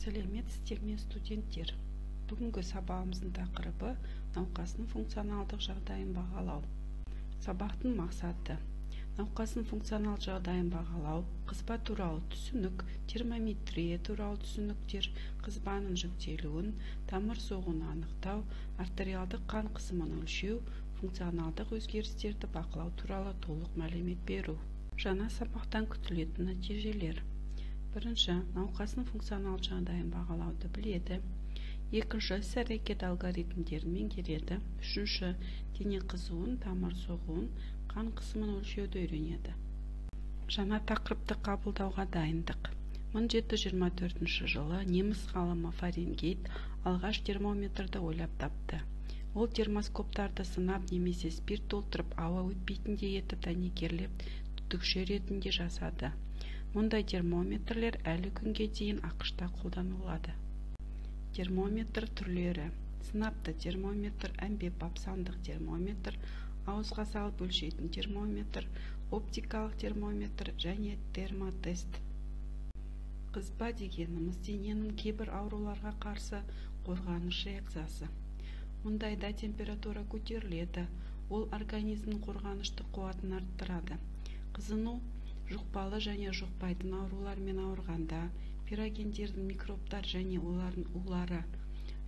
Сәлеметсіздер ме, студенттер! Бүгінгі сабағымыздың тақырыбы науқастың функционалдық жағдайын бағалау. Сабақтың мақсаты: науқастың функционалдық жағдайын бағалау, қызба туралы түсінік, термометрия туралы түсініктер, қызбаның жіктелуін, тамыр соғуын анықтау, артериалдық қан қысымын өлшеу, функционалдық өзгерістерді бақылау туралы толық мәлімет беру. Жаңа сабақтан күтілетін нәтижелер: бірінші, науқастың функционалдық жағдайын бағалауды біледі. Екінші, іс-әрекет алгоритмдерін меңгереді. Үшінші, дене қызуын, тамыр соғуын, қан қысымын өлшеуді үйренеді. Жаңа тақырыпты қабылдауға дайындық. 1724 жылы неміс ғалымы Фаренгейт алғаш термометрді ойлап тапты. Ол термоскоптарды сынап немесе спирт толтырып, ауа өтпейтіндей етіп дәнекерлеп, түтікше ретінде жасады. Мұндай термометрлер әлі күнге дейін АҚШ-та қолданылады. Термометр түрлері: сынапты термометр, әмбебап сандық термометр, ауызға салып өлшейтін термометр, оптикалық термометр және термотест. Қызба дегеніміз дененің кейбір ауруларға қарсы қорғаныш реакциясы. Мұндайда температура көтеріледі, ол организмнің қорғаныштық қуатын арттырады. Қызыну жұқпалы және жұқпайтын аурулармен ауырғанда, пирогендердің микробтар және олардың улары,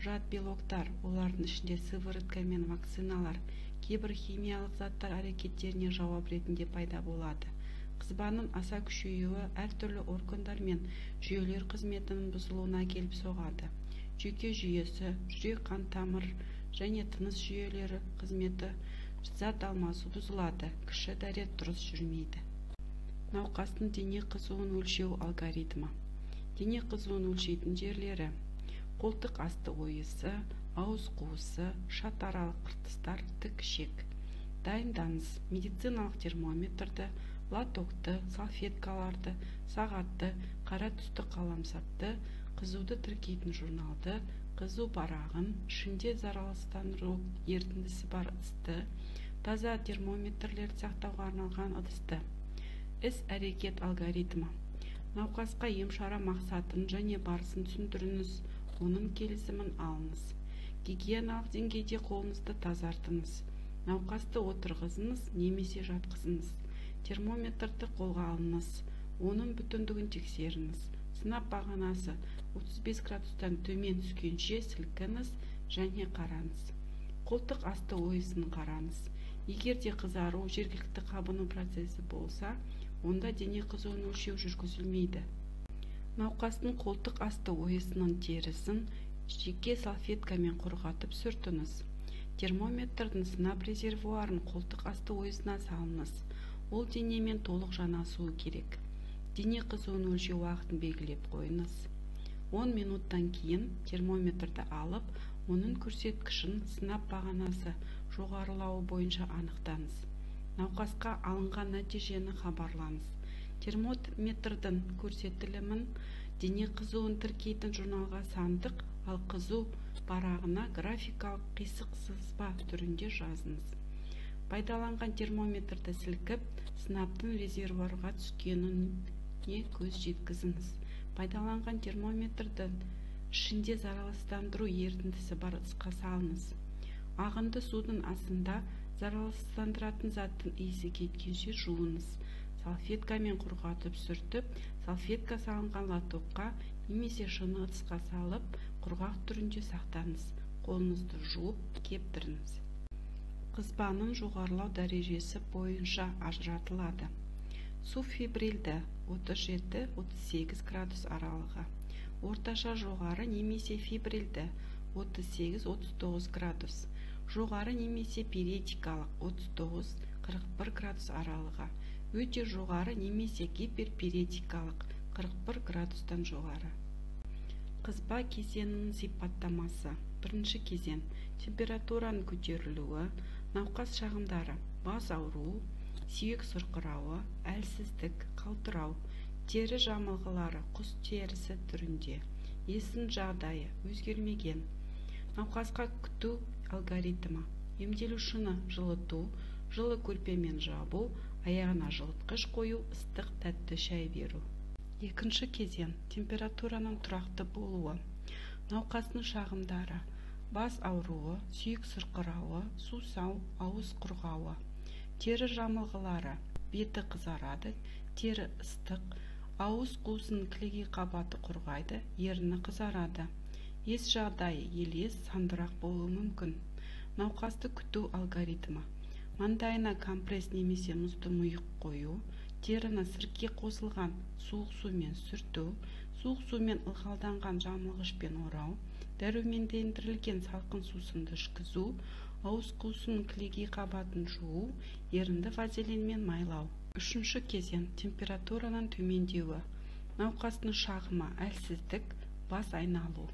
жат белоктар, олардың ішінде сыворотка мен вакциналар, кейбір химиялық заттар әрекеттеріне жауап ретінде пайда болады. Қызбаның аса күшеюі әртүрлі органдар мен жүйелер қызметінің бұзылуына әкеліп соғады. Жүйке жүйесі, жүрек-қан тамыр және тыныс жүйелері қызметі, зат алмасу бұзылады, кіші дәрет дұрыс жүрмейді. Науқастың дене қызуын өлшеу алгоритмі. Дене қызуын өлшейтін жерлері: қолтық асты ойысы, ауыз қуысы, шат аралық қыртыстар, тік ішек. Дайындаңыз: медициналық термометрді, лотокты, салфеткаларды, сағатты, қара түсті қаламсапты, қызуды тіркейтін журналды, қызу парағын, ішінде залалсыздандыру ерітіндісі бар ыдысты, таза термометрлерді сақтауға арналған ыдысты. Іс-әрекет алгоритмі. Науқасқа емшара мақсатын және барысын түсіндіріңіз, оның келісімін алыңыз. Гигиеналық деңгейде қолыңызды тазартыңыз. Науқасты отырғызыңыз немесе жатқызыңыз. Термометрді қолға алыңыз, оның бүтіндігін тексеріңіз. Сынап бағанасы 35 градустан төмен түскенше сілкіңіз және қараңыз. Қолтық асты ойысын қараңыз. Егер де қызару, жергілікті қабыну процесі болса, онда дене қызуын өлшеу жүргізілмейді. Науқастың қолтық асты ойысының терісін жеке салфеткамен құрғатып сүртіңіз. Термометрдің сынап резервуарын қолтық асты ойысына салыңыз. Ол денемен толық жанасуы керек. Дене қызуын өлшеу уақытын белгілеп қойыңыз. 10 минуттан кейін термометрді алып, оның көрсеткішін сынап бағанасы жоғарылауы бойынша анықтаңыз. Науқасқа алынған нәтижені хабарлаңыз. Термометрдің көрсетілімін дене қызуын тіркейтін журналға сандық, ал қызу парағына графикалық қисық сызба түрінде жазыңыз. Пайдаланған термометрді сілкіп, сынаптың резервуарға түскеніне көз жеткізіңіз. Пайдаланған термометрдің ішінде залалсыздандыру ерітіндісі бар ыдысқа салыңыз. Ағынды судың астында залалсыздандыратын заттың иісі кеткенше жуыңыз. Салфеткамен құрғатып сүртіп, салфетка салынған лотокқа немесе шыны ыдысқа салып, құрғақ түрінде сақтаңыз. Қолыңызды жуып, кептіріңіз. Қызбаның жоғарылау дәрежесі бойынша ажыратылады. Субфебрильді 37-38 градус аралығы, орташа жоғары немесе фебрильді 38-39 градус, жоғары немесе пиретикалық 39-41 градус аралығы, өте жоғары немесе гиперпиретикалық 41 градустан жоғары. Қызба кезеңінің сипаттамасы. Бірінші кезең: температураның көтерілуі, науқас шағымдары: бас ауруы, сүйек сырқырауы, әлсіздік, қалтырау, тері жамылғылары құс терісі түрінде, есінің жағдайы өзгермеген. Науқасқа күту алгоритмі: емделушіні жылыту, жылы көрпемен жабу, аяғына жылытқыш қою, ыстық тәтті шай беру. Екінші кезең температураның тұрақты болуы. Науқастың шағымдары: бас ауруы, сүйек сырқырауы, сусау, ауыз құрғауы. Тері жамылғылары: беті қызарады, тері ыстық, ауыз қуысының кілегей қабаты құрғайды, ерні қызарады. Ес жағдайы елес, сандырақ болуы мүмкін. Науқасты күту алгоритмі: маңдайына компресс немесе мұзды мұйық қою, теріні сірке қосылған суық сумен сүрту, суық сумен ылғалданған жамылғышпен орау, дәрумендендірілген салқын сусынды ішкізу, ауыз қуысының кілегей қабатын жуу, ерінді вазелинмен майлау. Үшінші кезең температураның төмендеуі. Науқастың шағымы: әлсіздік, бас айналу.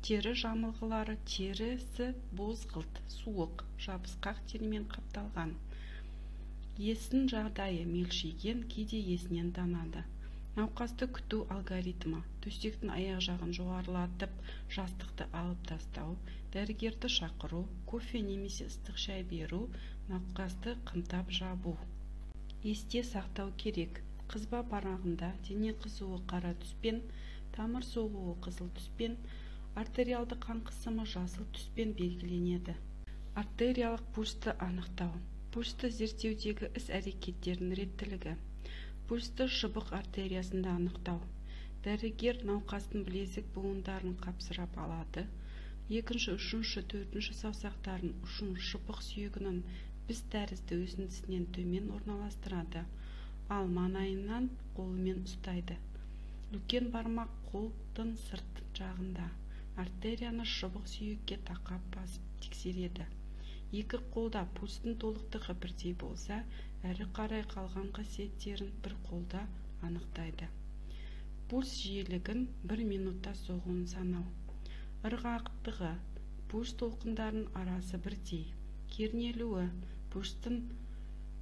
Тері жамылғылары: терісі бозғылт, суық, жабысқақ терімен қапталған. Есінің жағдайы мелшиген, кейде есінен танады. Науқасты күту алгоритмі: төсектің аяқ жағын жоғарылатып, жастықты алып тастау, дәрігерді шақыру, кофе немесе ыстық шай беру, науқасты қымтап жабу. Есте сақтау керек: қызба парағында дене қызуы қара түспен, тамыр соғуы қызыл түспен, артериалды қан қысымы жасыл түспен белгіленеді. Артериялық пульсті анықтау. Пульсті зерттеудегі іс-әрекеттердің реттілігі. Пульсті шыбық артериясында анықтау. Дәрігер науқастың білезік буындарын қапсырап алады. Екінші, үшінші, төртінші саусақтарының ұшын шыбық сүйегінің біз тәрізді өсіндісінен төмен орналастырады, ал маңайынан қолымен ұстайды. Үлкен бармақ қолдың сырт жағында. Артерияны шыбық сүйекке тақап басып тексереді. Екі қолда пульстің толықтығы бірдей болса, әрі қарай қалған қасиеттерін бір қолда анықтайды. Пульс жиілігін бір минутта соғуын санау. Ырғақтығы пульс толқындарының арасы бірдей. Кернелуі пульстің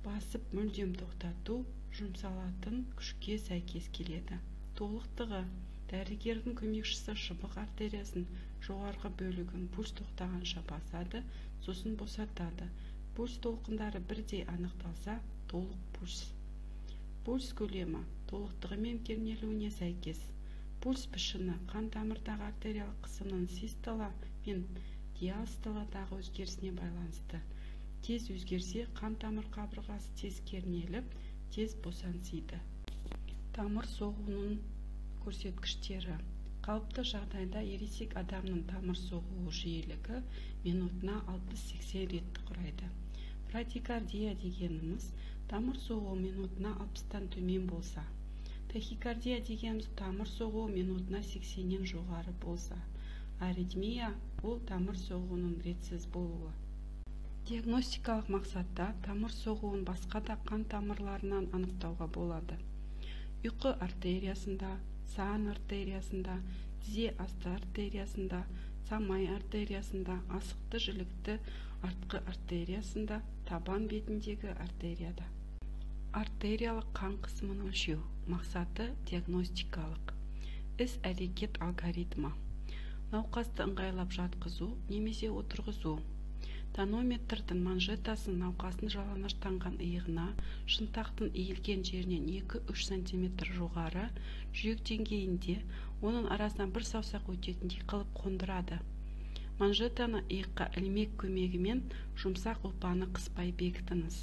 басып мүлдем тоқтату жұмсалатын күшке сәйкес келеді. Толықтығы дәрігердің көмекшісі шыбық артериясының жоғарғы бөлігін пульс тоқтағанша басады, сосын босатады. Пульс толқындары бірдей анықталса, толық пульс. Пульс көлемі толықтығы мен кернелуіне сәйкес. Пульс пішіні қан тамырдағы артериялық қысымның систола мен диастоладағы өзгерісіне байланысты. Тез өзгерсе, қан тамыр қабырғасы тез кернеліп, тез босаңсиды. Тамыр соғуының көрсеткіштері. Қалыпты жағдайда ересек адамның тамыр соғуы жиілігі минутына 60-80 ретті құрайды. Брадикардия дегеніміз тамыр соғуы минутына 60-тан төмен болса. Тахикардия дегеніміз тамыр соғуы минутына 80-нен жоғары болса. Аритмия ол тамыр соғуының ретсіз болуы. Диагностикалық мақсатта тамыр соғуын басқа да қан тамырларынан анықтауға болады. Ұйқы артериясында, сан артериясында, тізе асты артериясында, самай артериясында, асықты жілікті артқы артериясында, табан бетіндегі артерияда. Артериялық қан қысымын өлшеу мақсаты диагностикалық. Іс-әрекет алгоритмі. Науқасты ыңғайлап жатқызу немесе отырғызу. Тонометрдің манжетасын науқастың жалаңаштанған иығына, шынтақтың иілген жерінен 2-3 см жоғары, жүрек деңгейінде, оның арасынан бір саусақ өтетіндей қылып қондырады. Манжетаны иыққа ілмек көмегімен жұмсақ ұлпаны қыспай бекітіңіз.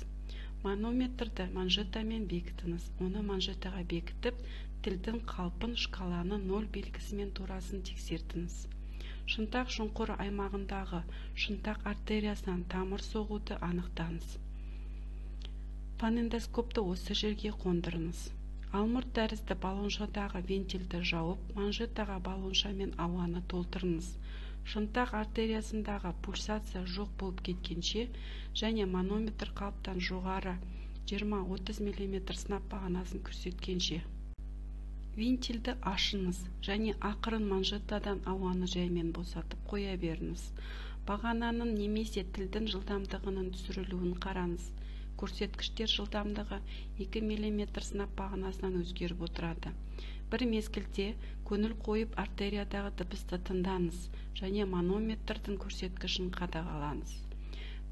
Манометрді манжетамен бекітіңіз. Оны манжетаға бекітіп, тілдің қалпын шкаланы 0 белгісімен турасын тексертіңіз. Шынтақ шұңқыры аймағындағы шынтақ артериясынан тамыр соғуды анықтаңыз. Фонендоскопты осы жерге қондырыңыз. Алмұрт тәрізді баллоншадағы вентильді жауып, манжетаға баллоншамен ауаны толтырыңыз. Шынтақ артериясындағы пульсация жоқ болып кеткенше және манометр қалыптан жоғары 20-30 мм сынап бағанасын көрсеткенше. Вентильді ашыңыз және ақырын манжетадан ауаны жаймен босатып қоя беріңіз. Бағананың немесе тілдің жылдамдығының түсірілуін қараңыз. Көрсеткіштер жылдамдығы 2 мм сынап бағанасынан өзгеріп отырады. Бір мезгілде көңіл қойып артериядағы дыбысты тыңдаңыз және манометрдің көрсеткішін қадағалаңыз.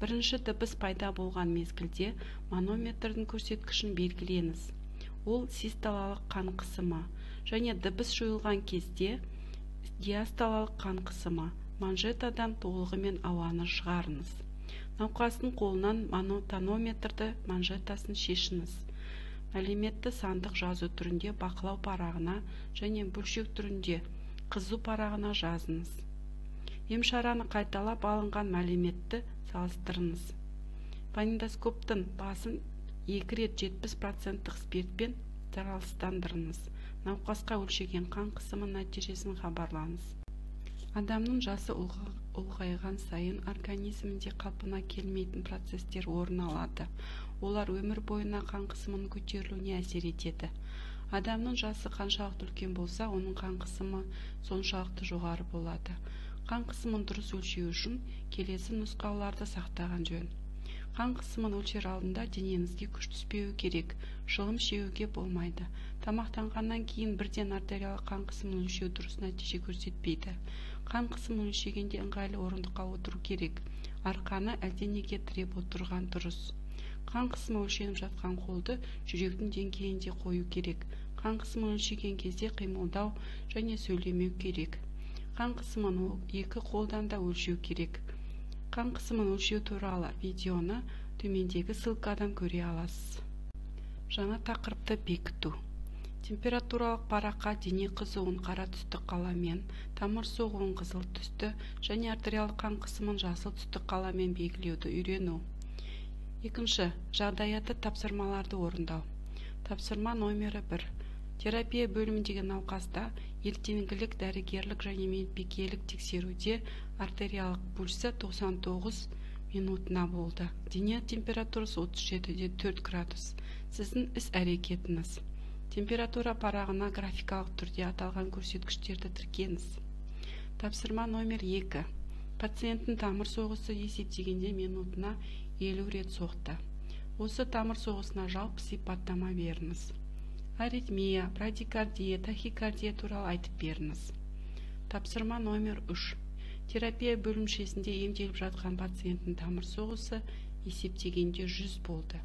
Бірінші дыбыс пайда болған мезгілде манометрдің көрсеткішін белгілеңіз. Ол систолалық қан қысымы. Және дыбыс жойылған кезде диастолалық қан қысымы. Манжетадан толығымен ауаны шығарыңыз. Науқастың қолынан тонометрді манжетасын шешіңіз. Мәліметті сандық жазу түрінде бақылау парағына және бөлшек түрінде қызу парағына жазыңыз. Емшараны қайталап алынған мәліметті салыстырыңыз. Фонендоскоптың басын 2 рет 70% спиртпен залалсыздандырыңыз. Науқасқа өлшеген қан қысымының нәтижесін хабарлаңыз. Адамның жасы ұлғайған сайын организмінде қалпына келмейтін процестер орын алады. Олар өмір бойына қан қысымының көтерілуіне әсер етеді. Адамның жасы қаншалықты үлкен болса, оның қан қысымы соншалықты жоғары болады. Қан қысымын дұрыс өлшеу үшін келесі нұсқауларды сақтаған жөн. Қан қысымын өлшер алдында денеңізге күш түспеуі керек, шылым шегуге болмайды. Тамақтанғаннан кейін бірден артериялық қан қысымын өлшеу дұрыс нәтиже көрсетпейді. Қан қысымын өлшегенде ыңғайлы орындыққа отыру керек. Арқаны әлденеге тіреп отырған дұрыс. Қан қысымы өлшеніп жатқан қолды жүректің деңгейінде қою керек. Қан қысымын өлшеген кезде қимылдау және сөйлемеу керек. Қан қысымын екі қолдан да өлшеу керек. Қан қысымын өлшеу туралы видеоны төмендегі ссылкадан көре аласыз. Жаңа тақырыпты бекіту. Температуралық параққа дене қызуын қара түсті қаламмен, тамыр соғуын қызыл түсті және артериялық қан қысымын жасыл түсті қаламмен белгілеуді үйрену. Екінші, жағдаятты тапсырмаларды орындау. Тапсырма номері 1. Терапия бөліміндегі науқаста ертеңгілік дәрігерлік және медбикелік тексеруде артериялық пульсі 99 минутына болды. Дене температурасы 37,4 градус. Сіздің іс-әрекетіңіз. Температура парағына графикалық түрде аталған көрсеткіштерді тіркеңіз. Тапсырма номер 2. Пациенттің тамыр соғысы есептегенде минутына 50 рет соқты. Осы тамыр соғысына жалпы сипаттама беріңіз. Аритмия, брадикардия, тахикардия туралы айтып беріңіз. Тапсырма номер 3. Терапия бөлімшесінде емделіп жатқан пациенттің тамыр соғысы есептегенде 100 болды.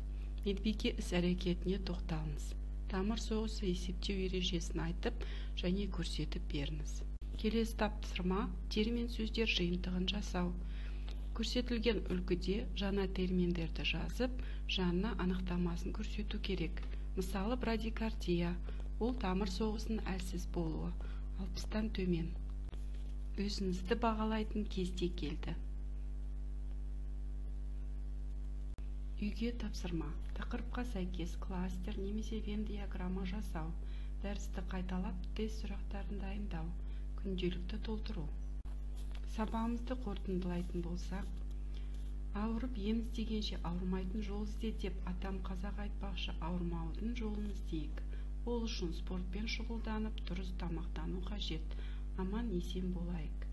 Медбике іс-әрекетіне тоқталыңыз. Тамыр соғысы есептеу ережесін айтып және көрсетіп беріңіз. Келесі тапсырма термин сөздер жиынтығын жасау. Көрсетілген үлгіде жаңа терминдерді жазып, жанына анықтамасын көрсету керек. Мысалы, брадикардия, ол тамыр соғысының әлсіз болуы, 60-тан төмен. Өзіңізді бағалайтын кезде келді. Үйге тапсырма. Тақырыпқа сәйкес кластер немесе Венн диаграмма жасау, дәрісті қайталап, тест сұрақтарын дайындау, күнделікті толтыру. Сабағымызды қорытындылайтын болсақ, ауырып ем іздегенше ауырмайтын жол ізде деп атам қазақ айтпақшы, ауырмаудың жолын іздейік. Ол үшін спортпен шұғылданып, дұрыс тамақтану қажет. Аман есен болайық.